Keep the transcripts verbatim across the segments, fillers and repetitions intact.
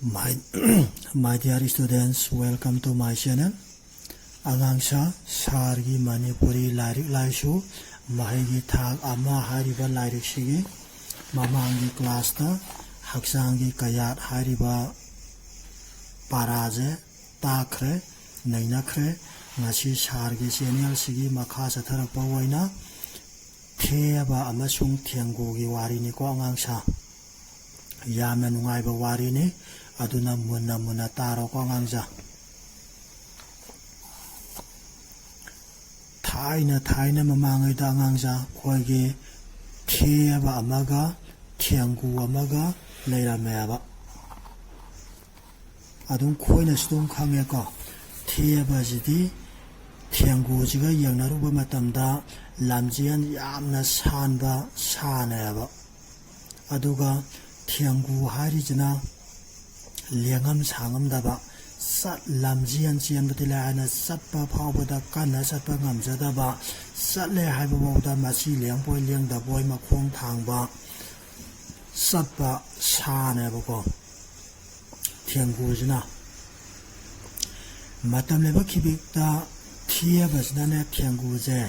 My, my dear students, welcome to my channel. ꯑꯉꯥꯡꯁꯥ ꯁꯥꯔꯒꯤ Manipuri ꯂꯥꯏꯔꯤꯛ ꯂꯥꯏꯁꯨ ꯃꯍꯩꯒꯤ ꯊꯥꯛ ꯑꯃ ꯍꯥꯏꯔꯤꯕ ꯂꯥꯏꯔꯤꯛꯁꯤꯒꯤ ꯃꯃꯥꯡꯒꯤ ꯀ꯭ꯂꯥꯁꯇ ꯍꯛꯆꯥꯡꯒꯤ ꯀꯌꯥꯠ ꯍꯥꯏꯔꯤꯕ ꯄꯥꯔꯥꯁꯦ ꯇꯥꯛꯈ꯭ꯔꯦ, ꯅꯩꯅꯈ꯭ꯔꯦ꯫ ꯉꯁꯤ ꯁꯥꯔꯒꯤ ꯆꯦꯅꯦꯜꯁꯤꯒꯤ ꯃꯈꯥ ꯆꯠꯊꯔꯛꯄ ꯑꯣꯏꯅ ꯊꯦꯕ ꯑꯃꯁꯨꯡ ꯊꯦꯡꯒꯨꯒꯤ ꯋꯥꯔꯤꯅꯤꯀꯣ ꯑꯉꯥꯡꯁꯥ꯫ ꯌꯥꯝꯅ ꯅꯨꯡꯉꯥꯏꯕ ꯋꯥꯔꯤꯅꯤ, ꯑꯗꯨꯅ ꯃꯨꯟꯅ ꯃꯨꯟꯅ ꯇꯥꯔꯣꯀꯣ ꯑꯉꯥꯡꯁꯥ꯫ ꯊꯥꯏꯅ ꯊꯥꯏꯅ ꯃꯃꯥꯡꯉꯩꯗ ꯑꯉꯥꯡꯁꯥ ꯑꯩꯈꯣꯏꯒꯤ ꯊꯦꯕ ꯑꯃꯒ ꯊꯦꯡꯒꯨ ꯑꯃꯒ ꯂꯩꯔꯝꯃꯦꯕ꯫ ꯑꯗꯨꯝ ꯑꯩꯈꯣꯏꯅꯁꯨ ꯑꯗꯨꯝ ꯈꯪꯉꯦꯀꯣ, ꯊꯦꯕꯁꯤꯗꯤ ꯊꯦꯡꯒꯨꯁꯤꯒ ꯌꯦꯡꯅꯔꯨꯕ ꯃꯇꯝꯗ ꯂꯝꯖꯦꯟ ꯌꯥꯝꯅ ꯁꯥꯟꯕ ꯁꯥꯅꯦꯕ꯫ ꯑꯗꯨꯒ ꯊꯦꯡꯒꯨ ꯍꯥꯏꯔꯤꯁꯤꯅ ꯂꯦꯡꯉꯝ ꯁꯥꯉꯝꯗꯕ, ꯆꯠ-, ꯂꯝꯖꯦꯟ ꯆꯦꯟꯕꯗꯤ ꯂꯥꯏꯅ ꯆꯠꯄ ꯐꯥꯎꯕꯗ ꯀꯟꯅ ꯆꯠꯄ ꯉꯝꯖꯗꯕ, ꯆꯠꯂꯦ ꯍꯥꯏꯕꯐꯥꯎꯗ ꯃꯆꯤ ꯂꯦꯡꯕꯣꯏ ꯂꯦꯡꯗꯕꯣꯏ ꯃꯈꯣꯡ ꯊꯥꯡꯕ ꯆꯠꯄ ꯁꯥꯅꯦꯕꯀꯣ ꯊꯦꯡꯒꯨꯁꯤꯅ꯫ ꯃꯇꯝ ꯂꯩꯕ ꯈꯤꯕꯤꯛꯇ ꯊꯦꯕꯁꯤꯅꯅꯦ ꯊꯦꯡꯒꯨꯁꯦ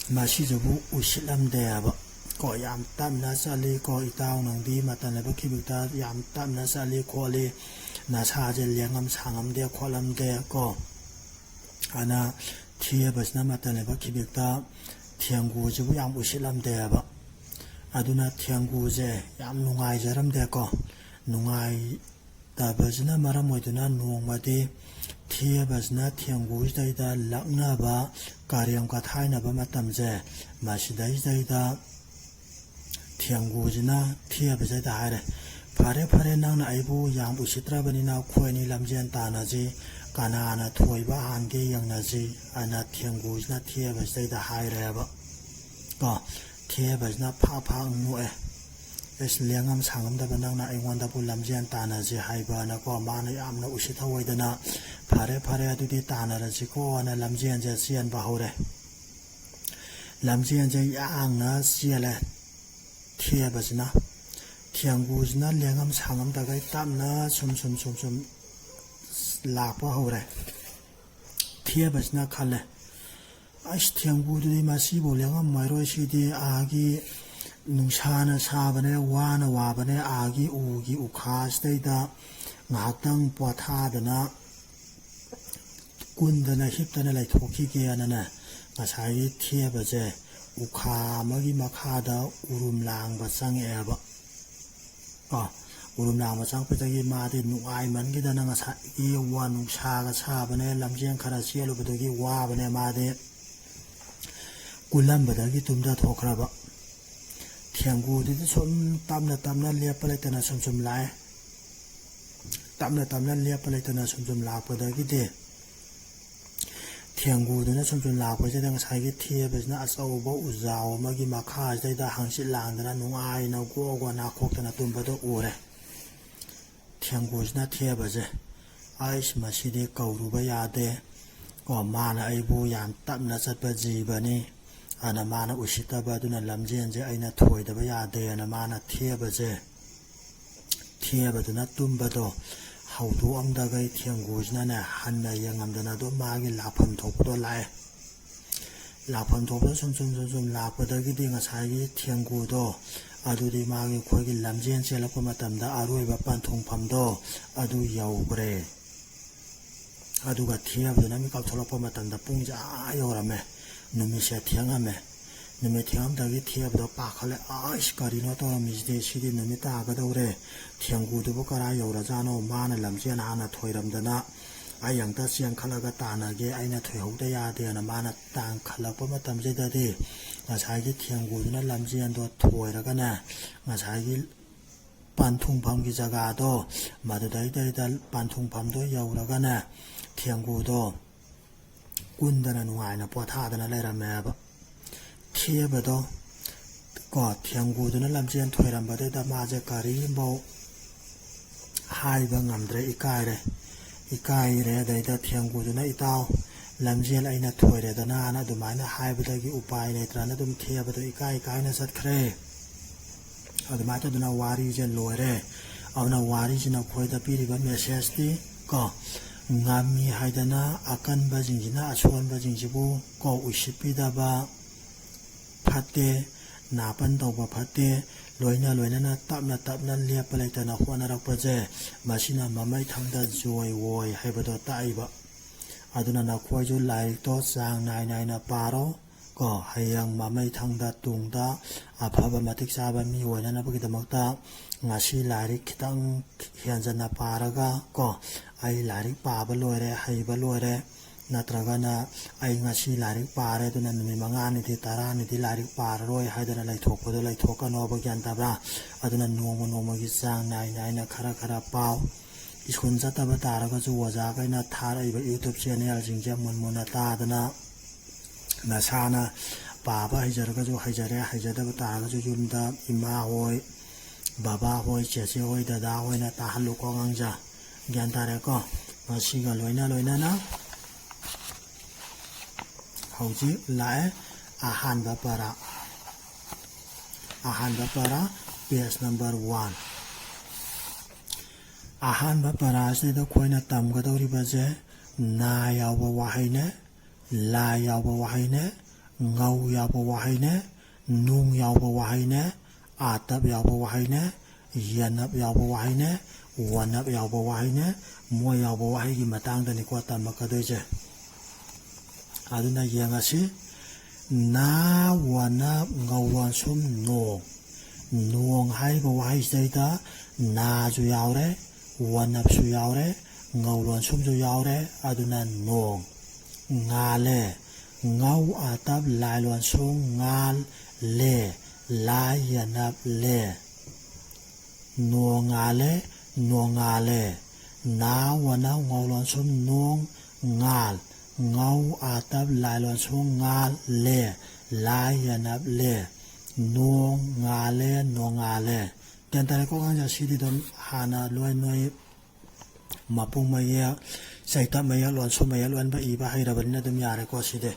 ꯃꯁꯤꯁꯤꯕꯨ ꯎꯁꯤꯠꯂꯝꯗꯦꯕ꯫ ꯀꯣ, ꯌꯥꯝ ꯇꯞꯅ ꯆꯠꯂꯤ ꯀꯣ ꯏꯇꯥꯎ, ꯅꯪꯗꯤ ꯃꯇꯝ ꯂꯩꯕ ꯈꯤꯕꯤꯛꯇ ꯌꯥꯝ ꯇꯞꯅ ꯆꯠꯂꯤ ꯈꯣꯠꯂꯤ, ꯅꯁꯥꯁꯦ ꯂꯦꯡꯉꯝ ꯁꯥꯉꯝꯗꯦ ꯈꯣꯠꯂꯝꯗꯦ ꯀꯣ꯫ ꯑꯗꯨꯅ ꯊꯦꯕꯁꯤꯅ ꯃꯇꯝ ꯂꯩꯕ ꯈꯤꯕꯤꯛꯇ ꯊꯦꯡꯒꯨꯁꯤꯕꯨ ꯌꯥꯝ ꯎꯁꯤꯠꯂꯝꯗꯦꯕ꯫ ꯑꯗꯨꯅ ꯊꯦꯡꯒꯨꯁꯦ ꯌꯥꯝ ꯅꯨꯡꯉꯥꯏꯖꯔꯝꯗꯦꯀꯣ꯫ ꯅꯨꯡꯉꯥꯏꯇꯕꯁꯤꯅ ꯃꯔꯝ ꯑꯣꯏꯗꯨꯅ ꯅꯣꯡꯃꯗꯤ ꯊꯦꯕꯁꯤꯅ ꯊꯦꯡꯒꯨꯁꯤꯗꯩꯗ ꯂꯛꯅꯕ, ꯀꯔꯦꯝ ꯀꯊꯥꯏꯅꯕ ꯃꯇꯝꯁꯦ, ꯃꯁꯤꯗꯩꯁꯤꯗꯩꯗ ꯊꯦꯡꯒꯨꯁꯤꯅ ꯊꯦꯕꯁꯤꯗ ꯍꯥꯏꯔꯦ, "ꯐꯔꯦ, ꯐꯔꯦ, ꯅꯪꯅ ꯑꯩꯕꯨ ꯌꯥꯝ ꯎꯁꯤꯠꯇ꯭ꯔꯕꯅꯤꯅ ꯑꯩꯈꯣꯏ ꯑꯅꯤ ꯂꯝꯖꯦꯟ ꯇꯥꯟꯅꯁꯤ, ꯀꯅꯥꯅ ꯊꯣꯏꯕ ꯍꯥꯟꯒꯦ ꯌꯦꯡꯅꯁꯤ" ꯍꯥꯏꯅ ꯊꯦꯡꯒꯨꯁꯤꯅ ꯊꯦꯕꯁꯤꯗꯩꯗ ꯍꯥꯏꯔꯦꯕ꯫ ꯀꯣ, ꯊꯦꯕꯁꯤꯅ ꯐꯥꯛ ꯐꯥꯛ ꯅꯣꯛꯑꯦ꯫ "ꯑꯦꯁ, ꯂꯦꯡꯉꯝ ꯁꯥꯉꯝꯗꯕ ꯅꯪꯅ ꯑꯩꯉꯣꯟꯗꯕꯨ ꯂꯝꯖꯦꯟ ꯇꯥꯟꯅꯁꯤ ꯍꯥꯏꯕꯅꯀꯣ", ꯃꯥꯅ ꯌꯥꯝꯅ ꯎꯁꯤꯠ ꯊꯑꯣꯏꯗꯅ, "ꯐꯔꯦ, ꯐꯔꯦ, ꯑꯗꯨꯗꯤ ꯇꯥꯟꯅꯔꯁꯤꯀꯣ" ꯍꯥꯏꯅ ꯂꯝꯖꯦꯟꯁꯦ ꯆꯦꯟꯕ ꯍꯧꯔꯦ꯫ ꯂꯝꯖꯦꯟꯁꯦ ꯌꯥꯡꯅ ꯆꯦꯜꯂꯦ ꯊꯦꯕꯁꯤꯅ꯫ ꯊꯦꯡꯒꯨꯁꯤꯅ ꯂꯦꯡꯉꯝ ꯁꯥꯡꯉꯝꯗꯒꯩ ꯇꯞꯅ ꯁꯨꯝ ꯁꯨꯝ ꯁꯨꯝ ꯁꯨꯝ ꯂꯥꯛꯄ ꯍꯧꯔꯦ꯫ ꯊꯦꯕꯁꯤꯅ ꯈꯜꯂꯦ, "ꯑꯁ, ꯊꯦꯡꯒꯨꯗꯨꯗꯤ ꯃꯁꯤꯕꯨ ꯂꯦꯡꯉꯝꯃꯔꯣꯏ, ꯁꯤꯗꯤ ꯑꯥꯒꯤ ꯅꯨꯡꯁꯥꯅ ꯁꯥꯕꯅꯦ, ꯋꯥꯅ ꯋꯥꯕꯅꯦ, ꯑꯥꯒꯤ ꯎꯒꯤ ꯎꯈꯥꯁꯤꯗꯩꯗ ꯉꯥꯏꯍꯥꯛꯇꯪ ꯄꯣꯊꯥꯗꯅ ꯀꯨꯟꯗꯅ ꯍꯤꯞꯇꯅ ꯂꯩꯊꯣꯛꯈꯤꯒꯦꯅꯅꯦ", ꯉꯁꯥꯏꯒꯤ ꯊꯦꯕꯁꯦ ꯎꯈꯥ ꯑꯃꯒꯤ ꯃꯈꯥꯗ ꯎꯔꯨꯝ ꯂꯥꯡꯕ ꯆꯪꯉꯛꯑꯦꯕ꯫ ꯀꯣ, ꯎꯔꯨꯝ ꯂꯥꯡꯕ ꯆꯪꯉꯛꯄꯗꯒꯤ ꯃꯥꯗꯤ ꯅꯨꯡꯉꯥꯏꯃꯟꯈꯤꯗꯅ, ꯉꯁꯥꯏꯒꯤ ꯋꯥ ꯅꯨꯡꯁꯥꯒ ꯁꯥꯕꯅꯦ, ꯂꯝꯖꯦꯟ ꯈꯔ ꯆꯦꯜꯂꯨꯕꯗꯨꯒꯤ ꯋꯥꯕꯅꯦ, ꯃꯥꯗꯤ ꯀꯨꯜꯂꯝꯕꯗꯒꯤ ꯇꯨꯝꯊ ꯊꯣꯛꯈ꯭ꯔꯕ꯫ ꯊꯦꯡꯒꯨꯗꯨꯗꯤ ꯁꯨꯝ ꯇꯞꯅ ꯇꯞꯅ ꯂꯦꯞꯄ ꯂꯩꯇꯅ ꯁꯨꯝ ꯁꯨꯝ ꯂꯥꯛꯑꯦ꯫ ꯇꯞꯅ ꯇꯞꯅ ꯂꯦꯞꯄ ꯂꯩꯇꯅ ꯁꯨꯝ ꯁꯨꯝ ꯂꯥꯛꯄꯗꯒꯤꯗꯤ, ꯊꯦꯡꯒꯨꯗꯨꯅ ꯁꯨꯝ ꯁꯨꯝ ꯂꯥꯛꯄꯁꯤꯗ ꯉꯁꯥꯏꯒꯤ ꯊꯦꯕꯁꯤꯅ ꯑꯆꯧꯕ ꯎꯖꯥꯎ ꯑꯃꯒꯤ ꯃꯈꯥꯁꯤꯗꯩꯗ ꯍꯪꯆꯤꯠ ꯂꯥꯡꯗꯅ ꯅꯨꯡꯉꯥꯏꯅ ꯒꯣ ꯒꯣ ꯅꯥꯈꯣꯛꯇꯅ ꯇꯨꯝꯕꯗꯣ ꯎꯔꯦ꯫ ꯊꯦꯡꯒꯨꯁꯤꯅ ꯊꯦꯕꯁꯦ, "ꯑꯩꯁ, ꯃꯁꯤꯗꯤ ꯀꯧꯔꯨꯕ ꯌꯥꯗꯦ꯫ ꯀꯣ, ꯃꯥꯅ ꯑꯩꯕꯨ ꯌꯥꯝ ꯇꯞꯅ ꯆꯠꯄ ꯖꯤꯕꯅꯤ꯫ ꯑꯗꯨꯅ ꯃꯥꯅ ꯎꯁꯤꯠꯇꯕ, ꯑꯗꯨꯅ ꯂꯝꯖꯦꯟꯁꯦ ꯑꯩꯅ ꯊꯣꯏꯗꯕ ꯌꯥꯗꯦꯅ" ꯃꯥꯅ ꯊꯦꯕꯁꯦ, ꯊꯦꯕꯗꯨꯅ ꯇꯨꯝꯕꯗꯣ ꯍꯧꯗꯣꯛꯑꯝꯗꯒꯩ ꯊꯦꯡꯒꯨꯁꯤꯅꯅꯦ, ꯍꯟꯅ ꯌꯦꯡꯉꯝꯗꯅ ꯑꯗꯨꯝ ꯃꯥꯒꯤ ꯂꯥꯛꯐꯝ ꯊꯣꯛꯄꯗꯣ ꯂꯥꯛꯑꯦ꯫ ꯂꯥꯛꯐꯝ ꯊꯣꯛꯄꯗ ꯁꯨꯝ ꯁꯨꯝ ꯁꯨꯝ ꯁꯨꯝ ꯂꯥꯛꯄꯗꯒꯤꯗꯤ ꯉꯁꯥꯏꯒꯤ ꯊꯦꯡꯒꯨꯗꯣ ꯑꯗꯨꯗꯤ ꯃꯥꯒꯤ ꯑꯩꯈꯣꯏꯒꯤ ꯂꯝꯖꯦꯟ ꯆꯦꯜꯂꯛꯄ ꯃꯇꯝꯗ ꯑꯔꯣꯏꯕ ꯄꯟꯊꯨꯡꯐꯝꯗꯣ ꯑꯗꯨ ꯌꯧꯈ꯭ꯔꯦ꯫ ꯑꯗꯨꯒ ꯊꯦꯕꯗꯨꯅ ꯃꯤꯀꯞ ꯊꯣꯛꯂꯛꯄ ꯃꯇꯝꯗ ꯄꯨꯡꯁꯦ ꯑꯥ ꯌꯧꯔꯝꯃꯦ, ꯅꯨꯃꯤꯠꯁꯦ ꯊꯦꯡꯉꯝꯃꯦ꯫ ꯅꯨꯃꯤꯠ ꯊꯦꯡꯉꯝꯗꯒꯤ ꯊꯦꯕꯗꯣ ꯄꯥꯈꯠꯂꯦ, "ꯑꯁ, ꯀꯔꯤꯅꯣ ꯇꯧꯔꯝꯃꯤꯁꯤꯗꯤ? ꯁꯤꯗꯤ ꯅꯨꯃꯤꯠ ꯇꯥꯒꯗꯧꯔꯦ꯫ ꯊꯦꯡꯒꯨꯗꯨꯕꯨ ꯀꯔꯥꯏ ꯌꯧꯔꯖꯥꯠꯅꯣ? ꯃꯥꯅ ꯂꯝꯖꯦꯟ ꯍꯥꯟꯅ ꯊꯣꯏꯔꯝꯗꯅ ꯑꯩ ꯑꯝꯇ ꯆꯦꯟꯈꯠꯂꯒ ꯇꯥꯟꯅꯒꯦ, ꯑꯩꯅ ꯊꯣꯏꯍꯧꯗ ꯌꯥꯗꯦꯅ" ꯃꯥꯅ ꯇꯥꯟꯈꯠꯂꯛꯄ ꯃꯇꯝꯁꯤꯗꯗꯤ ꯉꯁꯥꯏꯒꯤ ꯊꯦꯡꯒꯨꯗꯨꯅ ꯂꯝꯖꯦꯟꯗꯣ ꯊꯣꯏꯔꯒꯅꯦ, ꯉꯁꯥꯏꯒꯤ ꯄꯟꯊꯨꯡꯐꯝꯒꯤ ꯖꯒꯥꯗꯣ, ꯃꯗꯨꯗꯩꯗꯩꯗ ꯄꯟꯊꯨꯡꯐꯝꯗꯣ ꯌꯧꯔꯒꯅꯦ, ꯊꯦꯡꯒꯨꯗꯣ ꯀꯨꯟꯗꯅ ꯅꯨꯡꯉꯥꯏꯅ ꯄꯣꯊꯥꯗꯅ ꯂꯩꯔꯝꯃꯦꯕ꯫ ꯊꯦꯕꯗꯣ ꯀꯣ, ꯊꯦꯡꯒꯨꯗꯨꯅ ꯂꯝꯖꯦꯟ ꯊꯣꯏꯔꯝꯕꯗꯨꯗ ꯃꯥꯁꯦ ꯀꯔꯤꯝꯐꯥꯎ ꯍꯥꯏꯕ ꯉꯝꯗ꯭ꯔꯦ, ꯏꯀꯥꯏꯔꯦ꯫ ꯏꯀꯥꯏꯔꯦ꯫ ꯑꯗꯩꯗ ꯊꯦꯡꯒꯨꯗꯨꯅ, "ꯏꯇꯥꯎ, ꯂꯝꯖꯦꯜ ꯑꯩꯅ ꯊꯣꯏꯔꯦꯗꯅ" ꯑꯗꯨꯃꯥꯏꯅ ꯍꯥꯏꯕꯗꯒꯤ ꯎꯄꯥꯏ ꯂꯩꯇ꯭ꯔꯅ ꯑꯗꯨꯝ ꯊꯦꯕꯗꯣ ꯏꯀꯥꯏ ꯏꯀꯥꯏꯅ ꯆꯠꯈ꯭ꯔꯦ꯫ ꯑꯗꯨꯃꯥꯏꯅ ꯇꯧꯗꯅ ꯋꯥꯔꯤꯁꯦ ꯂꯣꯏꯔꯦ꯫ ꯑꯗꯨꯅ ꯋꯥꯔꯤꯁꯤꯅ ꯑꯩꯈꯣꯏꯗ ꯄꯤꯔꯤꯕ messageꯇꯤ ꯀꯣ, ꯉꯝꯃꯤ ꯍꯥꯏꯗꯅ ꯑꯀꯟꯕꯁꯤꯡꯁꯤꯅ ꯑꯁꯣꯟꯕꯁꯤꯡꯁꯤꯕꯨ ꯀꯣ ꯎꯏꯁꯤꯠꯄꯤꯗꯕ ꯐꯠꯇꯦ, ꯅꯥꯄꯟ ꯇꯧꯕ ꯐꯠꯇꯦ, ꯂꯣꯏꯅ ꯂꯣꯏꯅꯅ ꯇꯞꯅ ꯇꯞꯅ ꯂꯦꯞꯄ ꯂꯩꯇꯅ ꯍꯣꯠꯅꯔꯛꯄꯁꯦ, ꯃꯁꯤꯅ ꯃꯃꯩꯊꯪꯗ ꯖꯣꯏ ꯑꯣꯏ ꯍꯥꯏꯕꯗꯣ ꯇꯥꯛꯏꯕ꯫ ꯑꯗꯨꯅ ꯅꯈꯣꯏꯁꯨ ꯂꯥꯏꯔꯤꯛꯇꯣ ꯆꯥꯡ ꯅꯥꯏ ꯅꯥꯏꯅ ꯄꯥꯔꯣ ꯀꯣ, ꯍꯌꯦꯡ ꯃꯃꯩꯊꯪꯗ ꯇꯨꯡꯗ ꯑꯐꯕ ꯃꯇꯤꯛ ꯆꯥꯕ ꯃꯤ ꯑꯣꯏꯅꯅꯕꯒꯤꯗꯃꯛꯇ ꯉꯁꯤ ꯂꯥꯏꯔꯤꯛ ꯈꯤꯇꯪ ꯍꯦꯟꯖꯟꯅ ꯄꯥꯔꯒ ꯀꯣ, ꯑꯩ ꯂꯥꯏꯔꯤꯛ ꯄꯥꯕ ꯂꯣꯏꯔꯦ, ꯍꯩꯕ ꯂꯣꯏꯔꯦ, ꯅꯠꯇ꯭ꯔꯒꯅ ꯑꯩ ꯉꯁꯤ ꯂꯥꯏꯔꯤꯛ ꯄꯥꯔꯦ, ꯑꯗꯨꯅ ꯅꯨꯃꯤꯠ ꯃꯉꯥꯅꯤꯗꯤ ꯇꯔꯥꯅꯤꯗꯤ ꯂꯥꯏꯔꯤꯛ ꯄꯥꯔꯔꯣꯏ ꯍꯥꯏꯗꯅ ꯂꯩꯊꯣꯛꯄꯗꯣ ꯂꯩꯊꯣꯛꯀꯅꯣꯕ, ꯒ꯭ꯌꯥꯟ ꯇꯥꯕ꯭ꯔꯥ? ꯑꯗꯨꯅ ꯅꯣꯡꯃ ꯅꯣꯡꯃꯒꯤ ꯆꯥꯡ ꯅꯥꯏ ꯅꯥꯏꯅ ꯈꯔ ꯈꯔ ꯄꯥꯎ꯫ ꯁ꯭ꯀꯨꯜ ꯆꯠꯇꯕ ꯇꯥꯔꯒꯁꯨ ꯑꯣꯖꯥꯈꯩꯅ ꯊꯥꯔꯛꯏꯕ YouTube channelꯁꯤꯡꯁꯦ ꯃꯨꯟ ꯃꯨꯟꯅ ꯇꯥꯗꯅ, ꯅꯁꯥꯅ ꯄꯥꯕ ꯍꯩꯖꯔꯒꯁꯨ ꯍꯩꯖꯔꯦ, ꯍꯩꯖꯗꯕ ꯇꯥꯔꯒꯁꯨ ꯌꯨꯝꯗ ꯏꯃꯥ ꯍꯣꯏ, ꯕꯕꯥ ꯍꯣꯏ, ꯆꯦꯆꯦ ꯍꯣꯏ, ꯗꯗꯥ ꯍꯣꯏꯅ ꯇꯥꯍꯜꯂꯨꯀꯣ ꯑꯉꯥꯡꯁꯦ꯫ ꯒ꯭ꯌꯥꯟ ꯇꯥꯔꯦꯀꯣ? ꯃꯁꯤꯒ ꯂꯣꯏꯅ ꯂꯣꯏꯅꯅ ꯍꯧꯖꯤꯛ ꯂꯥꯛꯑꯦ ꯑꯍꯥꯟꯕ ꯄꯔꯥ꯫ ꯑꯍꯥꯟꯕ ꯄꯔꯥ, page number one꯫ ꯑꯍꯥꯟꯕ ꯄꯔꯥꯁꯤꯗ ꯑꯩꯈꯣꯏꯅ ꯇꯝꯒꯗꯧꯔꯤꯕꯁꯦ ꯅꯥ ꯌꯥꯎꯕ ꯋꯥꯍꯩꯅꯦ, ꯂꯥ ꯌꯥꯎꯕ ꯋꯥꯍꯩꯅꯦ, ꯉꯧ ꯌꯥꯎꯕ ꯋꯥꯍꯩꯅꯦ, ꯅꯨꯡ ꯌꯥꯎꯕ ꯋꯥꯍꯩꯅꯦ, ꯑꯥꯇꯞ ꯌꯥꯎꯕ ꯋꯥꯍꯩꯅꯦ, ꯌꯦꯅꯞ ꯌꯥꯎꯕ ꯋꯥꯍꯩꯅꯦ, ꯋꯅꯞ ꯌꯥꯎꯕ ꯋꯥꯍꯩꯅꯦ, ꯃꯣꯏ ꯌꯥꯎꯕ ꯋꯥꯍꯩꯒꯤ ꯃꯇꯥꯡꯗꯅꯤꯀꯣ ꯇꯝꯃꯛꯀꯗꯣꯏꯁꯦ꯫ ꯑꯗꯨꯅ ꯌꯦꯡꯉꯁꯤ꯫ ꯅꯥ, ꯋꯅꯞ, ꯉꯧ ꯂꯣꯟꯁꯨꯝ, ꯅꯣꯡ꯫ ꯅꯣꯡ ꯍꯥꯏꯔꯤꯕ ꯋꯥꯍꯩꯁꯤꯗꯩꯗ ꯅꯥꯁꯨ ꯌꯥꯎꯔꯦ, ꯋꯅꯞꯁꯨ ꯌꯥꯎꯔꯦ, ꯉꯧ ꯂꯣꯟꯁꯨꯝꯁꯨ ꯌꯥꯎꯔꯦ, ꯑꯗꯨꯅ ꯅꯣꯡ꯫ ꯉꯥꯂꯦ꯫ ꯉꯧ ꯑꯥꯇꯞ ꯂꯥꯏ ꯂꯣꯟꯁꯨꯝ ꯉꯥꯜ ꯂꯦ꯫ ꯂꯥꯏ ꯌꯦꯅꯞ ꯂꯦ꯫ ꯅꯣꯡꯉꯥꯜꯂꯦ, ꯅꯣꯡꯉꯥꯜꯂꯦ꯫ ꯅꯥ ꯋꯅ ꯉꯧ ꯂꯣꯟꯁꯨꯝ ꯅꯣꯡ ꯉꯥꯜ꯫ ꯉꯧ ꯑꯥꯇꯞ ꯂꯥꯏ ꯂꯣꯟꯁꯨꯝ ꯉꯥꯜ ꯂꯦ꯫ ꯂꯥꯏ ꯌꯦꯅꯞ ꯂꯦ꯫ ꯅꯣꯡ ꯉꯥꯜꯂꯦ, ꯅꯣꯡꯉꯥꯜꯂꯦ꯫ ꯒ꯭ꯌꯥꯟ ꯇꯥꯔꯦꯀꯣ ꯑꯉꯥꯡꯁꯦ? ꯁꯤꯗꯤ ꯑꯗꯨꯝ ꯍꯥꯟꯅ ꯂꯣꯏ ꯅꯣꯏ ꯃꯄꯨꯡ ꯃꯌꯦꯛ, ꯆꯩꯇꯞ ꯃꯌꯦꯛ, ꯂꯣꯟꯁꯨꯝ ꯃꯌꯦꯛ ꯂꯣꯟꯕ ꯏꯕ ꯍꯩꯔꯕꯅꯤꯅ ꯑꯗꯨꯝ ꯌꯥꯔꯦꯀꯣ ꯁꯤꯗꯤ꯫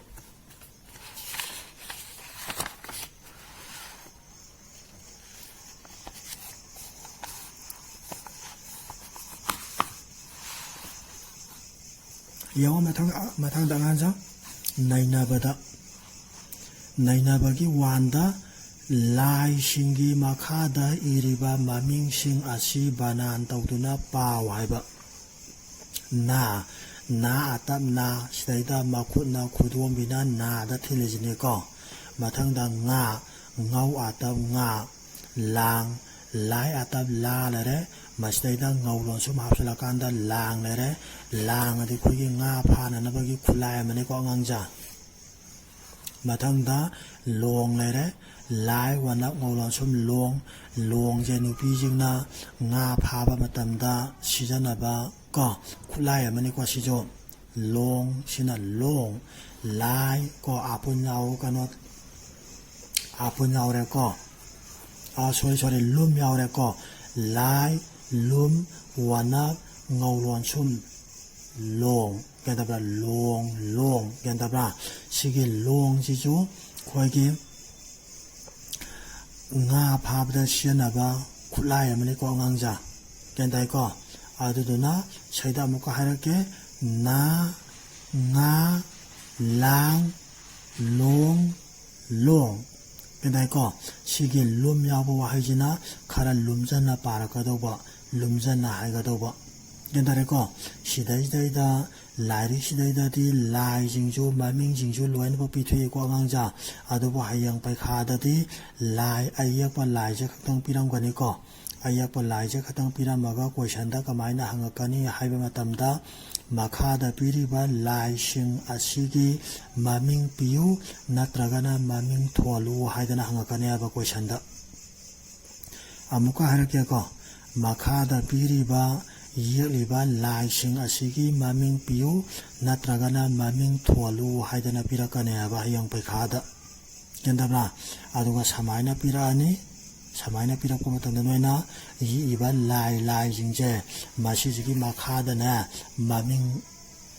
ꯌꯦꯡꯉꯣ, ꯃꯊꯪ, ꯃꯊꯪꯗ ꯑꯉꯥꯡꯁꯤꯡ, ꯅꯩꯅꯕꯗ, ꯅꯩꯅꯕꯒꯤ ꯋꯥꯟꯗ ꯂꯥꯏꯁꯤꯡꯒꯤ ꯃꯈꯥꯗ ꯏꯔꯤꯕ ꯃꯃꯤꯡꯁꯤꯡ ꯑꯁꯤ ꯕꯅꯥꯟ ꯇꯧꯗꯨꯅ ꯄꯥꯎ ꯍꯥꯏꯕ꯫ ꯅꯥ, ꯅꯥ ꯑꯇꯞ ꯅꯥ, ꯁꯤꯗꯩꯗ ꯃꯈꯨꯠꯅ ꯈꯨꯗꯣꯝꯕꯤꯅ ꯅꯥꯗ ꯊꯤꯜꯂꯤꯁꯤꯅꯤꯀꯣ꯫ ꯃꯊꯪꯗ ꯉꯥ, ꯉꯧ ꯑꯇꯞ ꯉꯥ, ꯂꯥꯡ, ꯂꯥꯏ ꯑꯇꯞ ꯂꯥ ꯂꯩꯔꯦ꯫ ꯃꯁꯤꯗꯩꯗ ꯉꯧ ꯂꯣꯟꯁꯨꯝ ꯍꯥꯞꯆꯤꯜꯂꯀꯥꯟꯗ ꯂꯥꯡ ꯂꯩꯔꯦ꯫ ꯂꯥꯡ ꯑꯗꯤ ꯑꯩꯈꯣꯏꯒꯤ ꯉꯥ ꯐꯥꯅꯅꯕꯒꯤ ꯈꯨꯠꯂꯥꯏ ꯑꯃꯅꯤꯀꯣ ꯑꯉꯥꯡꯖꯥ꯫ ꯃꯊꯪꯗ ꯂꯣꯡ ꯂꯩꯔꯦ꯫ ꯂꯥꯏ ꯋꯥꯅꯞ ꯉꯧ ꯂꯣꯟꯁꯨꯝ ꯂꯣꯡ꯫ ꯂꯣꯡꯁꯦ ꯅꯨꯄꯤꯁꯤꯡꯅ ꯉꯥ ꯐꯥꯕ ꯃꯇꯝꯗ ꯁꯤꯖꯤꯟꯅꯕ ꯀꯣ ꯈꯨꯠꯂꯥꯏ ꯑꯃꯅꯤꯀꯣ ꯁꯤꯁꯨ꯫ ꯂꯣꯡ ꯁꯤꯅ ꯂꯣꯡ꯫ ꯂꯥꯏ ꯀꯣ ꯑꯥꯄꯨꯟ ꯌꯥꯎ ꯀꯩꯅꯣ, ꯑꯥꯄꯨꯟ ꯌꯥꯎꯔꯦꯀꯣ꯫ ꯑꯥ, ꯁꯣꯔꯤ, ꯁꯣꯔꯤ, ꯂꯨꯝ ꯌꯥꯎꯔꯦꯀꯣ꯫ ꯂꯥꯏ, ꯂꯨꯝ, ꯋꯥꯅꯞ, ꯉꯧ ꯂꯣꯟꯁꯨꯝ, ꯂꯣꯡ꯫ ꯒ꯭ꯌꯥꯟ ꯇꯥꯕ꯭ꯔꯥ? ꯂꯣꯡ, ꯂꯣꯡ꯫ ꯒ꯭ꯌꯥꯟ ꯇꯥꯕ꯭ꯔꯥ? ꯁꯤꯒꯤ ꯂꯣꯡꯁꯤꯁꯨ ꯑꯩꯈꯣꯏꯒꯤ ꯉꯥ ꯐꯥꯕꯗ ꯁꯤꯖꯤꯟꯅꯕ ꯈꯨꯠꯂꯥꯏ ꯑꯃꯅꯤꯀꯣ ꯑꯉꯥꯡꯖꯥ꯫ ꯒ꯭ꯌꯥꯟ ꯇꯥꯏꯀꯣ? ꯑꯗꯨꯗꯨꯅ ꯁꯤꯗ ꯑꯃꯨꯛꯀ ꯍꯥꯏꯔꯛꯀꯦ꯫ ꯅꯥ, ꯉꯥ, ꯂꯥꯡ, ꯂꯣꯡ, ꯂꯣꯡ꯫ ꯒ꯭ꯌꯥꯟ ꯇꯥꯏꯀꯣ? ꯁꯤꯒꯤ ꯂꯨꯝ ꯌꯥꯎꯕ ꯋꯥꯍꯩꯁꯤꯅ ꯈꯔ ꯂꯨꯝꯖꯟꯅ ꯄꯥꯔꯛꯀꯗꯧꯕ, ꯂꯨꯝꯖꯟꯅ ꯍꯥꯏꯒꯗꯧꯕ꯫ ꯒ꯭ꯌꯥꯟ ꯇꯥꯔꯦꯀꯣ? ꯁꯤꯗꯩꯁꯤꯗꯩꯗ ꯂꯥꯏꯔꯤꯛꯁꯤꯗꯩꯗꯗꯤ ꯂꯥꯏꯁꯤꯡꯁꯨ ꯃꯃꯤꯡꯁꯤꯡꯁꯨ ꯂꯣꯏꯅꯃꯛ ꯄꯤꯊꯣꯛꯏꯀꯣ ꯑꯉꯥꯡꯖꯥ꯫ ꯑꯗꯨꯕꯨ ꯍꯌꯦꯡ ꯄꯩꯈꯥꯗꯗꯤ ꯂꯥꯏ ꯑꯌꯦꯛꯄ ꯂꯥꯏꯁꯦ ꯈꯛꯇꯪ ꯄꯤꯔꯝꯒꯅꯤꯀꯣ꯫ ꯑꯌꯦꯛꯄ ꯂꯥꯏꯁꯦ ꯈꯛꯇꯪ ꯄꯤꯔꯝꯃꯒ ꯀꯣꯏꯁꯟꯗ ꯀꯃꯥꯏꯅ ꯍꯪꯉꯛꯀꯅꯤ ꯍꯥꯏꯕ ꯃꯇꯝꯗ, ꯃꯈꯥꯗ ꯄꯤꯔꯤꯕ ꯂꯥꯏꯁꯤꯡ ꯑꯁꯤꯒꯤ ꯃꯃꯤꯡ ꯄꯤꯌꯨ ꯅꯠꯇ꯭ꯔꯒꯅ ꯃꯃꯤꯡ ꯊꯣꯜꯂꯨ ꯍꯥꯏꯗꯅ ꯍꯪꯉꯛꯀꯅꯤ ꯍꯥꯏꯕ ꯀꯣꯏꯁꯟꯗ꯫ ꯑꯃꯨꯛꯀ ꯍꯥꯏꯔꯛꯀꯦꯀꯣ꯫ ꯃꯈꯥꯗ ꯄꯤꯔꯤꯕ ꯌꯦꯛꯂꯤꯕ ꯂꯥꯏꯁꯤꯡ ꯑꯁꯤꯒꯤ ꯃꯃꯤꯡ ꯄꯤꯌꯨ ꯅꯠꯇ꯭ꯔꯒꯅ ꯃꯃꯤꯡ ꯊꯣꯜꯂꯨ ꯍꯥꯏꯗꯅ ꯄꯤꯔꯛꯀꯅꯤ ꯍꯥꯏꯕ ꯍꯌꯦꯡ ꯄꯩꯈꯥꯗ꯫ ꯒ꯭ꯌꯥꯟ ꯇꯥꯕ꯭ꯔꯥ? ꯑꯗꯨꯒ ꯁꯨꯃꯥꯏꯅ ꯄꯤꯔꯛꯑꯅꯤ꯫ ꯁꯨꯃꯥꯏꯅ ꯄꯤꯔꯛꯄ ꯃꯇꯝꯗ ꯅꯣꯏꯅ ꯌꯦꯛꯏꯕ ꯂꯥꯏ, ꯂꯥꯏꯁꯤꯡꯁꯦ ꯃꯁꯤꯁꯤꯒꯤ ꯃꯈꯥꯗꯅꯦ ꯃꯃꯤꯡ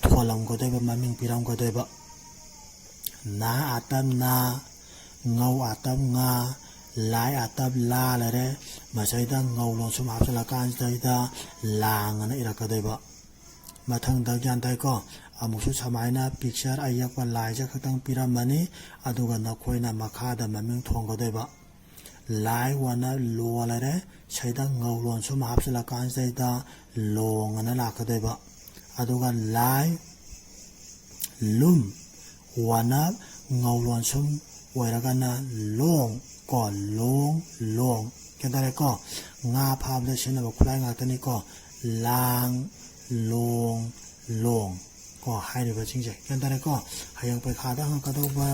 ꯊꯣꯜꯂꯝꯒꯗꯣꯏꯕ, ꯃꯃꯤꯡ ꯄꯤꯔꯝꯒꯗꯣꯏꯕ꯫ ꯅꯥ ꯑꯇꯞ ꯅꯥ, ꯉꯧ ꯑꯇꯞ ꯉꯥ, ꯂꯥꯏ ꯑꯇꯞ ꯂꯥ ꯂꯩꯔꯦ꯫ ꯃꯁꯤꯗ ꯉꯧ ꯂꯣꯟꯁꯨꯝ ꯍꯥꯞꯆꯤꯜꯂꯀꯥꯟꯁꯤꯗꯩꯗ ꯂꯥꯡ ꯑꯅ ꯏꯔꯛꯀꯗꯣꯏꯕ꯫ ꯃꯊꯪꯗ ꯒ꯭ꯌꯥꯟ ꯇꯥꯏꯀꯣ? ꯑꯃꯨꯛꯁꯨ ꯁꯨꯃꯥꯏꯅ picture ꯑꯌꯦꯛꯄ ꯂꯥꯏꯁꯦ ꯈꯛꯇꯪ ꯄꯤꯔꯝꯃꯅꯤ, ꯑꯗꯨꯒ ꯅꯈꯣꯏꯅ ꯃꯈꯥꯗ ꯃꯃꯤꯡ ꯊꯣꯟꯒꯗꯣꯏꯕ꯫ ꯂꯥꯏ ꯋꯥꯅ ꯂꯣ ꯂꯩꯔꯦ, ꯁꯤꯗ ꯉꯧ ꯂꯣꯟꯁꯨꯝ ꯍꯥꯞꯆꯤꯜꯂꯀꯥꯟꯁꯤꯗꯩꯗ ꯂꯣꯡ ꯑꯅ ꯂꯥꯛꯀꯗꯣꯏꯕ꯫ ꯑꯗꯨꯒ ꯂꯥꯏ ꯂꯨꯝ ꯋꯥꯅ ꯉꯧ ꯂꯣꯟꯁꯨꯝ ꯑꯣꯏꯔꯒꯅ ꯂꯣꯡ ꯀꯣ, ꯂꯣꯡ, ꯂꯣꯡ꯫ ꯒ꯭ꯌꯥꯟ ꯇꯥꯔꯦꯀꯣ? ꯉꯥ ꯐꯥꯕꯗ ꯁꯤꯖꯤꯟꯅꯕ ꯈꯨꯠꯂꯥꯏ ꯉꯥꯛꯇꯅꯤꯀꯣ꯫ ꯂꯥꯡ, ꯂꯣꯡ, ꯂꯣꯡ ꯀꯣ ꯍꯥꯏꯔꯤꯕꯁꯤꯡꯁꯦ꯫ ꯒ꯭ꯌꯥꯟ ꯇꯥꯔꯦꯀꯣ? ꯍꯌꯦꯡ ꯄꯩꯈꯥꯗ ꯍꯪꯉꯛꯀꯗꯧꯕ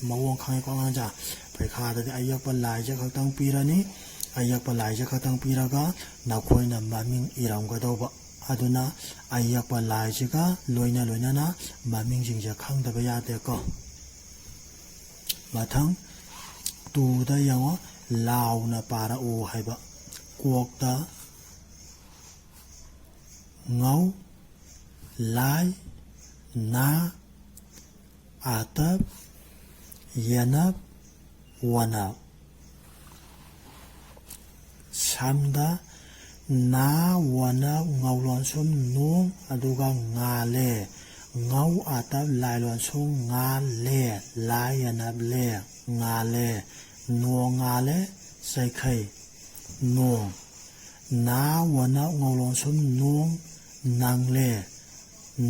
ꯃꯑꯣꯡ ꯈꯪꯉꯦꯀꯣ ꯑꯉꯥꯡꯁꯦ? ꯄꯩꯈꯥꯗꯗꯤ ꯑꯌꯦꯛꯄ ꯂꯥꯏꯁꯦ ꯈꯛꯇꯪ ꯄꯤꯔꯅꯤ, ꯑꯌꯦꯛꯄ ꯂꯥꯏꯁꯦ ꯈꯛꯇꯪ ꯄꯤꯔꯒ ꯅꯈꯣꯏꯅ ꯃꯃꯤꯡ ꯏꯔꯝꯒꯗꯧꯕ꯫ ꯑꯗꯨꯅ ꯑꯌꯦꯛꯄ ꯂꯥꯏꯁꯤꯒ ꯂꯣꯏꯅ ꯂꯣꯏꯅꯅ ꯃꯃꯤꯡꯁꯤꯡꯁꯦ ꯈꯪꯗꯕ ꯌꯥꯗꯦꯀꯣ꯫ ꯃꯊꯪ ꯇꯨꯗ ꯌꯦꯡꯉꯣ, ꯂꯥꯎꯅ ꯄꯥꯔꯛꯎ ꯍꯥꯏꯕ꯫ ꯀꯣꯛꯇ ꯉꯧ, ꯂꯥꯏ, ꯅꯥ, ꯑꯥꯇꯞ, ꯌꯦꯅꯞ, ꯋꯥꯅꯞ꯫ ꯁꯝꯗ ꯅꯥ ꯋꯥꯅꯞ ꯉꯧ ꯂꯣꯟꯁꯨꯝ ꯅꯣꯡ, ꯑꯗꯨꯒ ꯉꯥꯂꯦ꯫ ꯉꯧ ꯑꯥꯇꯞ ꯂꯥꯏ ꯂꯣꯟꯁꯨꯝ ꯉꯥꯂꯦ, ꯂꯥꯏ ꯌꯦꯅꯞ ꯂꯦ, ꯉꯥꯂꯦ꯫ ꯅꯣꯡ ꯉꯥꯂꯦ, ꯆꯩꯈꯩ꯫ ꯅꯣꯡ꯫ ꯅꯥ ꯋꯥꯅꯞ ꯉꯧ ꯂꯣꯟꯁꯨꯝ ꯅꯣꯡ, ꯅꯪꯂꯦ꯫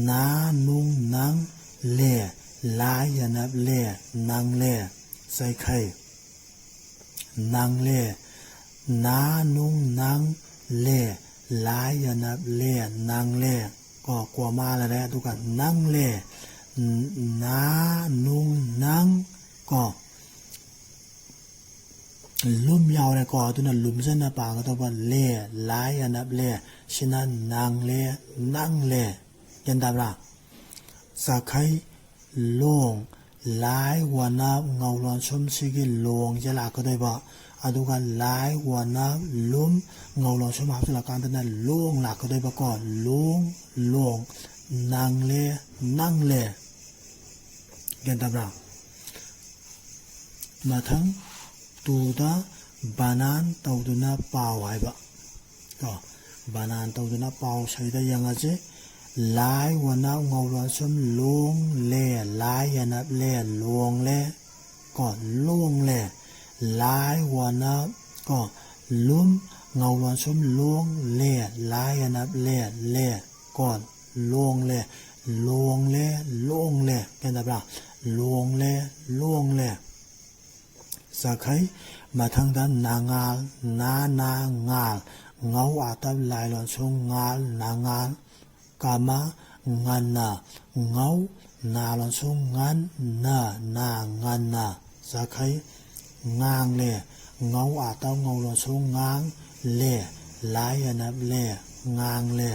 ꯅꯥ ꯅꯨꯡ ꯅꯪ ꯂꯦ, ꯂꯥꯏ ꯌꯦꯅꯞ ꯂꯦ, ꯅꯪꯂꯦ꯫ ꯆꯩꯈꯩ꯫ ꯅꯪꯂꯦ꯫ ꯅꯥ ꯅꯨꯡ ꯅꯪ ꯂꯦ, ꯂꯥꯏ ꯌꯦꯅꯞ ꯂꯦ, ꯅꯪꯂꯦ꯫ ꯀꯣ, ꯀꯣꯃꯥ ꯂꯩꯔꯦ, ꯑꯗꯨꯒ ꯅꯪꯂꯦ꯫ ꯅꯥ ꯅꯨꯡ ꯅꯪ ꯀꯣ꯫ ꯂꯨꯝ ꯌꯥꯎꯔꯦꯀꯣ, ꯑꯗꯨꯅ ꯂꯨꯝꯖꯟꯅ ꯄꯥꯒꯗꯧꯕ ꯂꯦ, ꯂꯥꯏ ꯌꯦꯅꯞ ꯂꯦ꯫ ꯁꯤꯅ ꯅꯪꯂꯦ, ꯅꯪꯂꯦ꯫ ꯒ꯭ꯌꯥꯟ ꯇꯥꯕ꯭ꯔꯥ? ꯆꯈꯩ ꯂꯣꯡ, ꯂꯥꯏ ꯋꯥꯅꯞ ꯉꯧ ꯂꯣꯟꯁꯨꯝ ꯁꯤꯒꯤ ꯂꯣꯡꯁꯦ ꯂꯥꯛꯀꯗꯣꯏꯕ꯫ ꯑꯗꯨꯒ ꯂꯥꯏ ꯋꯥꯅꯞ ꯂꯨꯝ ꯉꯧ ꯂꯣꯟꯁꯨꯝ ꯍꯥꯞꯆꯤꯜꯂꯀꯥꯟꯗꯅ ꯂꯣꯡ ꯂꯥꯛꯀꯗꯣꯏꯕꯀꯣ꯫ ꯂꯣꯡ, ꯂꯣꯡ꯫ ꯅꯪꯂꯦ, ꯅꯪꯂꯦ꯫ ꯒ꯭ꯌꯥꯟ ꯇꯥꯕ꯭ꯔꯥ? ꯃꯊꯪ ꯇꯨꯗ ꯕꯅꯥꯟ ꯇꯧꯗꯨꯅ ꯄꯥꯎ ꯍꯥꯏꯕ꯫ ꯀꯣ, ꯕꯅꯥꯟ ꯇꯧꯗꯨꯅ ꯄꯥꯎ ꯁꯤꯗ ꯌꯦꯡꯉꯁꯤ꯫ ꯂꯥꯏ ꯋꯥꯅꯞ ꯉꯧ ꯂꯣꯟꯁꯨꯝ ꯂꯣꯡ ꯂꯦ꯫ ꯂꯥꯏ ꯌꯥꯅꯞ ꯂꯦ꯫ ꯂꯣꯡ ꯂꯦ꯫ ꯀꯣ ꯂꯣꯡ ꯂꯦ꯫ ꯂꯥꯏ ꯋꯥꯅꯞ ꯀꯣ ꯂꯨꯝ ꯉꯧ ꯂꯣꯟꯁꯨꯝ ꯂꯣꯡ ꯂꯦ꯫ ꯂꯥꯏ ꯌꯥꯅꯞ ꯂꯦ꯫ ꯂꯦ꯫ ꯀꯣ ꯂꯣꯡ ꯂꯦ꯫ ꯂꯣꯡ ꯂꯦ꯫ ꯂꯣꯡ ꯂꯦ꯫ ꯒ꯭ꯌꯥꯟ ꯇꯥꯕ꯭ꯔꯥ? ꯂꯣꯡ ꯂꯦ꯫ ꯂꯣꯡ ꯂꯦ꯫ ꯆꯈꯩ꯫ ꯃꯊꯪꯗ ꯅꯉꯥꯜ꯫ ꯅꯥ ꯅꯥ ꯉꯥꯜ꯫ ꯉꯧ ꯑꯥꯇꯞ ꯂꯥꯏ ꯂꯣꯟꯁꯨꯝ ꯉꯥꯜ꯫ ꯅꯉꯥꯜ꯫ ꯀꯃ ꯉꯟꯅ꯫ ꯉꯧ ꯅꯥ ꯂꯣꯟꯁꯨꯝ ꯉꯟ꯫ ꯅ ꯅꯥ ꯉꯟꯅ꯫ ꯆꯈꯩ꯫ ꯉꯥꯡ ꯂꯦ꯫ ꯉꯧ ꯑꯥꯇꯞ ꯉꯧ ꯂꯣꯟꯁꯨꯝ ꯉꯥꯡ꯫ ꯂꯦ꯫ ꯂꯥꯏ ꯌꯥꯅꯞ ꯂꯦ꯫ ꯉꯥꯡ ꯂꯦ꯫